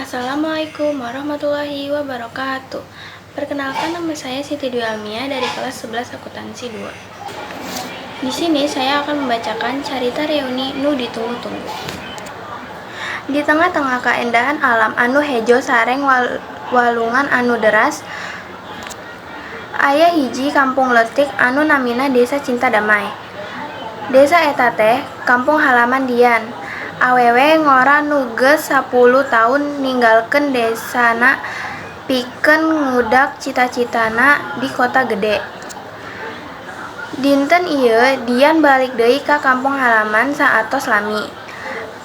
Assalamualaikum warahmatullahi wabarakatuh. Perkenalkan, nama saya Siti Dwi Almia dari kelas 11 Akuntansi 2. Di sini saya akan membacakan carita reuni nu ditunggu-tunggu. Di tengah-tengah kaendahan alam anu hejo sareng walungan anu deras, aya hiji kampung leutik anu namina Desa Cinta Damai. Desa eta teh kampung halaman Dian, awewe ngora nu geus 10 taun ninggalkeun desana pikeun ngudak cita-citana di kota gede. Dinten ieu Dian balik deui ka kampung halaman saatos lami.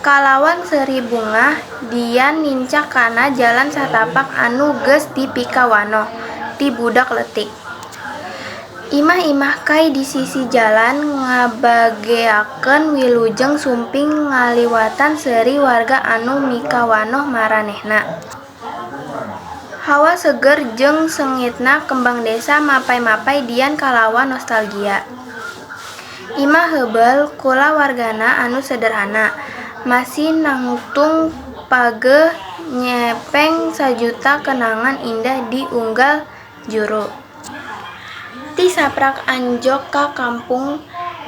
Kalawan seuri bungah, Dian nincak kana jalan satapak anu geus dipikawanoh ti budak leutik. Imah-imah kai di sisi jalan ngabageakeun wilujeng sumping ngaliwatan seuri warga anu mikawanoh maranehna. Hawa seger jeung seungitna kembang desa mapay-mapay Dian kalawan nostalgia. Imah heubeul kulawargana anu sederhana, masih nangtung pageuh nyepeng sajuta kenangan indah di unggal juru. Ti saprak anjog ka kampung,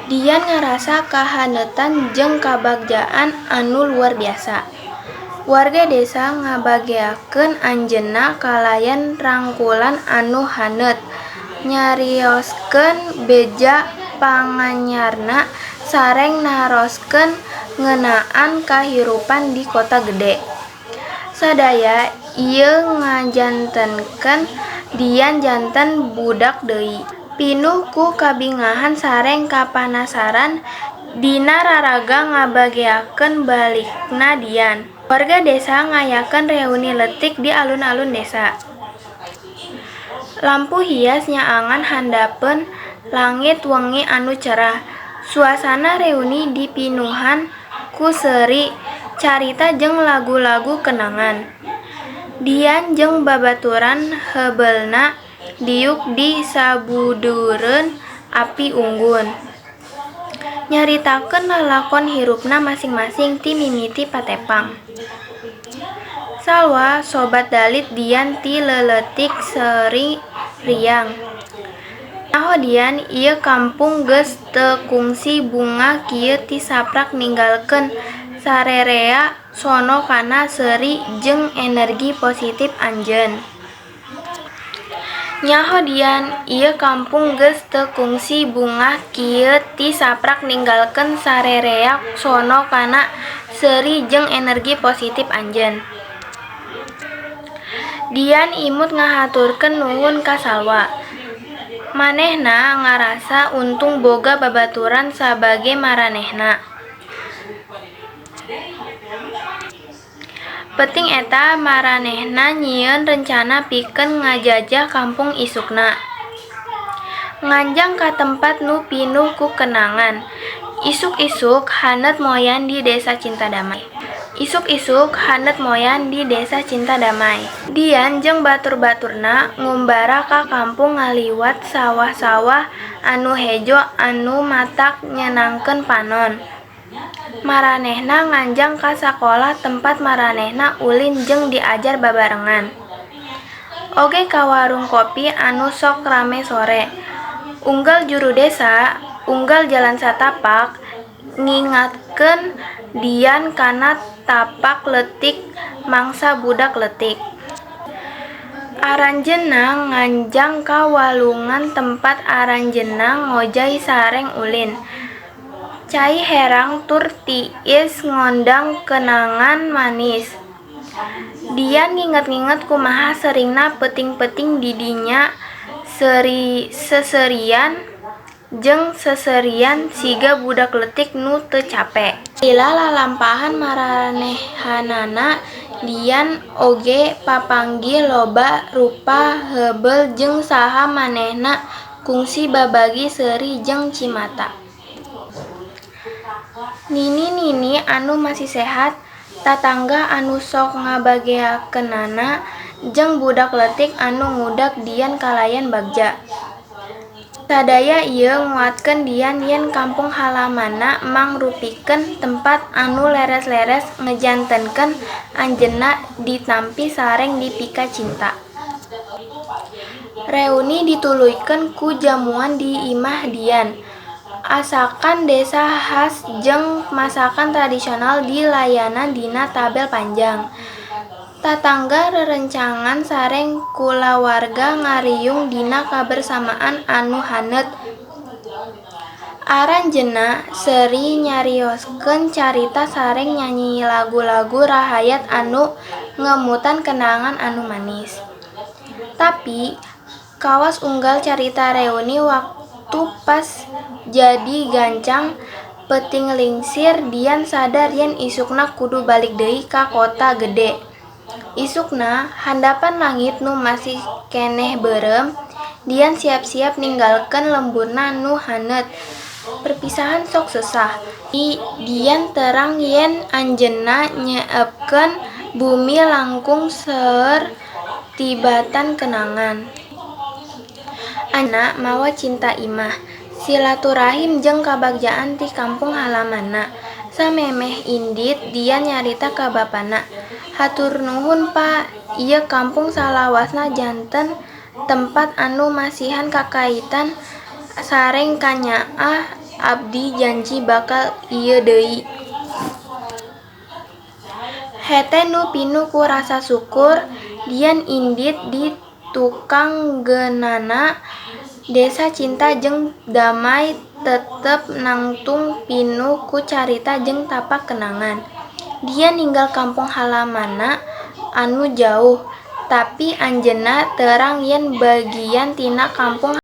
Dian ngarasa kahaneutan jeung kabagjaan anu luar biasa. Warga desa ngabageakeun anjeunna kalayan rangkulan anu haneut, nyarioskeun beja panganyarna sareng naroskeun ngeunaan kahirupan di kota gede. Sadaya ieu ngajantenkeun Dian janten budak deui. Pinuh ku kabingahan sareng kapanasaran dina raraga ngabageakeun balikna Dian. Warga desa ngayakeun reuni leutik di alun-alun desa. Lampu hias nyaangan handapeun langit wengi anu cerah. Suasana reuni dipinuhan ku seuri, carita jeung lagu-lagu kenangan. Dian jeung babaturan heubeulna diuk di sabudeureun api unggun. Nyaritakeun lalakon hirupna masing-masing ti mimiti patepang. Salwa, sobat dalit Dian ti leuletik seuri riang. Nyaho Dian, ieu kampung geus teu kungsi bungah kieu ti saprak ninggalkeun sarerea sono kana seuri jeung energi positif anjeun. Nyaho Dian, ieu kampung geus teu kungsi bungah kieu ti saprak ninggalkeun sarerea sono kana seuri jeung energi positif anjeun. Dian imut ngahaturkeun nuhun ka Salwa. Manehna ngarasa untung boga babaturan sabage maranehna. Peuting eta maranehna nyieun rencana pikeun ngajajah kampung isukna. Nganjang ka tempat nu pinuh ku kenangan. Isuk-isuk haneut moyan di Desa Cinta Damai. Isuk-isuk haneut moyan di Desa Cinta Damai. Dian jeung batur-baturna ngumbara ka kampung ngaliwat sawah-sawah anu hejo anu matak nyenangkeun panon. Maranehna nganjang ka sakolah tempat maranehna ulin jeung diajar babarengan. Oge ka warung kopi anu sok rame sore. Unggal juru desa, unggal jalan satapak, ngingatkeun Dian kana tapak leutik mangsa budak leutik. Aranjeunna nganjang ka walungan tempat aranjeunna ngojay sareng ulin. Cai herang tur tiis ngondang kenangan manis. Dian nginget-nginget kumaha seringna peuting-peuting di dinya seseurian jeung seseurian siga budak leutik nu teu cape. Lila lalampahan maranehanana, Dian oge papanggih loba rupa heubeul jeung saha manehna kungsi babagi seuri jeung cimata. Nini-nini anu masih sehat, tatangga anu sok ngabageakeunana, jeung budak leutik anu ngudag Dian kalayan bagja. Sadaya ieu nguatkeun Dian yen kampung halamanna mangrupikeun tempat anu leres-leres ngajantenkeun anjeunna ditampi sareng dipikacinta. Reuni dituluykeun ku jamuan di imah Dian. Asakan desa has jeung masakan tradisional dilayanan dina tabel panjang. Tatangga, rerencangan sareng kulawarga ngariung dina kabersamaan anu haneut. Aranjeunna seueur nyarioskeun carita sareng nyanyi lagu-lagu rahayat anu ngemutan kenangan anu manis. Tapi, kawas unggal carita reuni waktu pas jadi gancang peuting lingsir Dian sadar yen isukna kudu balik deui ka kota gede. Isukna, handapan langit nu masih keneh beureum, Dian siap-siap ninggalkeun lemburna nu haneut. Perpisahan sok sesah. Dian terang yen anjeunna nyeepkeun bumi langkung seueur tibatan kenangan. Anjeunna mawa cinta imah, silaturahim jeung kabagjaan ti kampung halamanna. Samemeh indit Dian nyarita ka bapana, "Hatur nuhun Pa, ieu kampung salawasna janten tempat anu masihan kakaitan sareng kanyaah abdi janji bakal ieu deui." Hate nu pinuh ku rasa syukur, Dian indit di tukang ngeunana desa cinta jeung damai tetep nangtung pinuh ku carita jeung tapak kenangan. Dian ninggal kampung halamanna anu jauh, tapi anjeunna terang yen bagian tina kampung